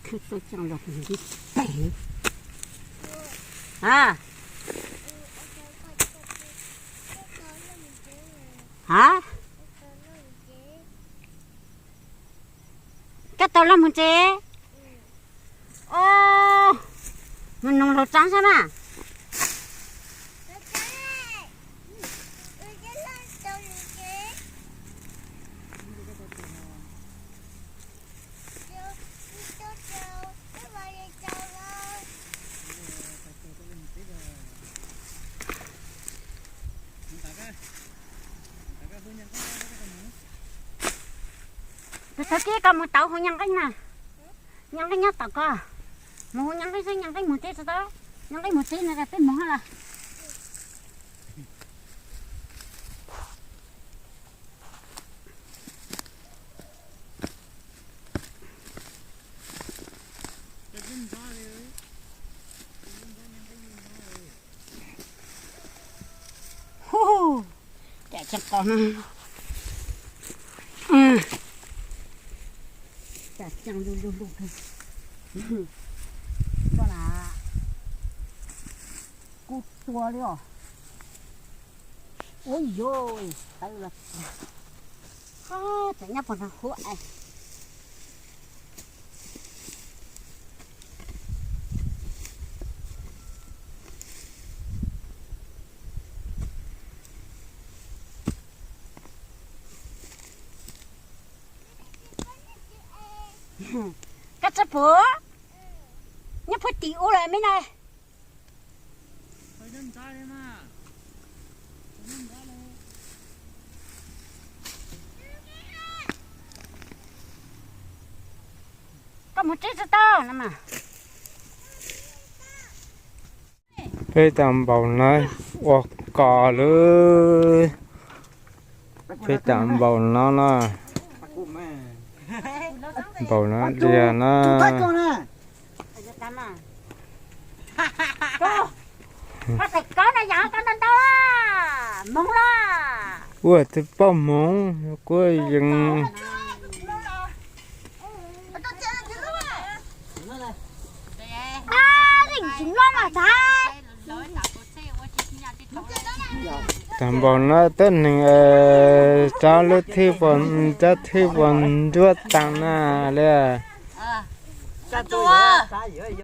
Khwv tuaj coj los ntxiv tes. Ha? Ha? Koj tau los mus tsev? Mus noog laus tsav saib mas. Tus thaum kib koj mus tau hu Nyaj Nqeeb na. Nyaj Nqeeb nyob tom koj. Mus hu Nyaj Nqeeb xwb, Nyaj Nqeeb mus tsev tsis tau. Nyaj Nqeeb mus tsev no peb mus hab las. Hu, cas tseem qos no. Cas tseem lug lug lug kawg. Koj lam kub tua li os. Ua yog tawv los tseem nyob puag nrag huab es. Koj txawj puag, nyob puag tim ub lawm me na. Koj mus tsev tsis tau no mas. Peb tau npaum no ua kos lawm. Peb tau npaum no na. Npaum no diag na. Ua tus poj hmoov kuj yeej. Tag npaum no tuab neeg tsob lub thwj, tsob thwj puas nruab taag na li.